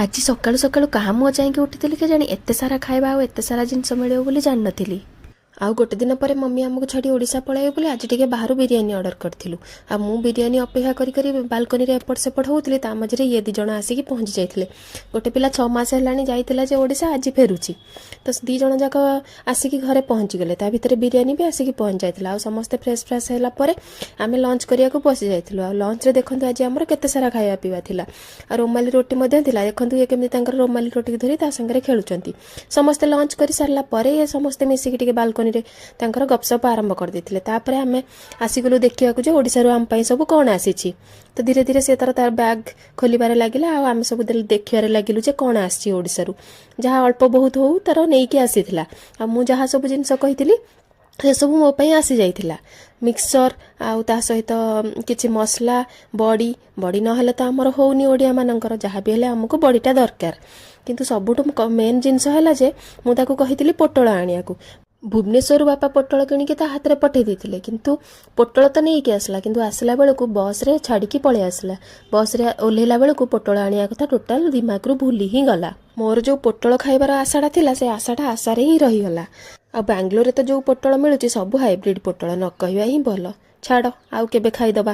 ଆଜି ସକାଳୁ ସକାଳୁ କାହା ମୁହଁ ଚାହିଁକି ଉଠିଥିଲି କେଜାଣି, ଏତେ ସାରା ଖାଇବା ଆଉ ଏତେ ସାରା ଜିନିଷ ମିଳିବ ବୋଲି ଜାଣିନଥିଲି। ଆଉ ଗୋଟେ ଦିନ ପରେ ମମି ଆମକୁ ଛାଡ଼ି ଓଡ଼ିଶା ପଳାଇବେ ବୋଲି ଆଜି ଟିକେ ବାହାରୁ ବିରିୟାନୀ ଅର୍ଡ଼ର କରିଥିଲୁ। ଆଉ ମୁଁ ବିରିୟାନୀ ଅପେକ୍ଷା କରି କରି ବାଲକୋନିରେ ଏପଟ ସେପଟ ହେଉଥିଲି। ତା ମଝିରେ ଇଏ 2 ଜଣ ଆସିକି ପହଞ୍ଚି ଯାଇଥିଲେ। ଗୋଟେ ପିଲା 6 ମାସ ହେଲାଣି ଯାଇଥିଲା ଯେ ଓଡ଼ିଶା, ଆଜି ଫେରୁଛି। ତ 2 ଜଣ ଯାକ ଆସିକି ଘରେ ପହଞ୍ଚିଗଲେ। ତା ଭିତରେ ବିରିୟାନୀ ବି ଆସିକି ପହଞ୍ଚି ଯାଇଥିଲା। ଆଉ ସମସ୍ତେ ଫ୍ରେଶ୍ ଫ୍ରେଶ୍ ହେଲା ପରେ ଆମେ ଲଞ୍ଚ କରିବାକୁ ବସି ଯାଇଥିଲୁ। ଆଉ ଲଞ୍ଚରେ ଦେଖନ୍ତୁ, ଆଜି ଆମର କେତେ ସାରା ଖାଇବା ପିଇବା ଥିଲା ଆଉ ରୋମାଲି ରୋଟି ମଧ୍ୟ ଥିଲା। ଦେଖନ୍ତୁ, ଇଏ କେମିତି ତାଙ୍କର ରୋମାଲି ରୋଟିକି ଧରି ତା ସାଙ୍ଗରେ ଖେଳୁଛନ୍ତି। ସମସ୍ତେ ଲଞ୍ଚ କରି ସାରିଲା ପରେ ଇଏ ସମସ୍ତେ ମିଶିକି ଟିକେ ବାଲକୋନିରେ ତାଙ୍କର ଗପସପ ଆରମ୍ଭ କରିଦେଇଥିଲେ। ତାପରେ ଆମେ ଆସିଗଲୁ ଦେଖିବାକୁ ଯେ ଓଡ଼ିଶାରୁ ଆମ ପାଇଁ ସବୁ କ'ଣ ଆସିଛି। ତ ଧୀରେ ଧୀରେ ସେ ତାର ତାର ବ୍ୟାଗ୍ ଖୋଲିବାରେ ଲାଗିଲା ଆଉ ଆମେ ସବୁ ଦେଖିବାରେ ଲାଗିଲୁ ଯେ କ'ଣ ଆସିଛି ଓଡ଼ିଶାରୁ। ଯାହା ଅଳ୍ପ ବହୁତ ହଉ, ତାର ନେଇକି ଆସିଥିଲା। ଆଉ ମୁଁ ଯାହା ସବୁ ଜିନିଷ କହିଥିଲି, ସେସବୁ ମୋ ପାଇଁ ଆସିଯାଇଥିଲା। ମିକ୍ସଚର ଆଉ ତା ସହିତ କିଛି ମସଲା, ବଡ଼ି। ବଡ଼ି ନହେଲେ ତ ଆମର ହଉନି। ଓଡ଼ିଆମାନଙ୍କର ଯାହା ବି ହେଲେ ଆମକୁ ବଡ଼ିଟା ଦରକାର। କିନ୍ତୁ ସବୁଠୁ ମେନ୍ ଜିନିଷ ହେଲା ଯେ ମୁଁ ତାକୁ କହିଥିଲି ପୋଟଳ ଆଣିବାକୁ। ଭୁବନେଶ୍ୱରରୁ ବାପା ପୋଟଳ କିଣିକି ତା ହାତରେ ପଠେଇ ଦେଇଥିଲେ। କିନ୍ତୁ ପୋଟଳ ତ ନେଇକି ଆସିଲା, କିନ୍ତୁ ଆସିଲା ବେଳକୁ ବସ୍ରେ ଛାଡ଼ିକି ପଳେଇ ଆସିଲା। ବସ୍ରେ ଓହ୍ଲେଇଲା ବେଳକୁ ପୋଟଳ ଆଣିବା କଥା ଟୋଟାଲ ଦିମାଗରୁ ଭୁଲି ହିଁ ଗଲା। ମୋର ଯେଉଁ ପୋଟଳ ଖାଇବାର ଆଶାଟା ଥିଲା, ସେ ଆଶାଟା ଆଶାରେ ହିଁ ରହିଗଲା। ଆଉ ବାଙ୍ଗାଲୋରରେ ତ ଯେଉଁ ପୋଟଳ ମିଳୁଛି, ସବୁ ହାଇବ୍ରିଡ୍ ପୋଟଳ, ନ କହିବା ହିଁ ଭଲ। ଛାଡ଼, ଆଉ କେବେ ଖାଇଦବା।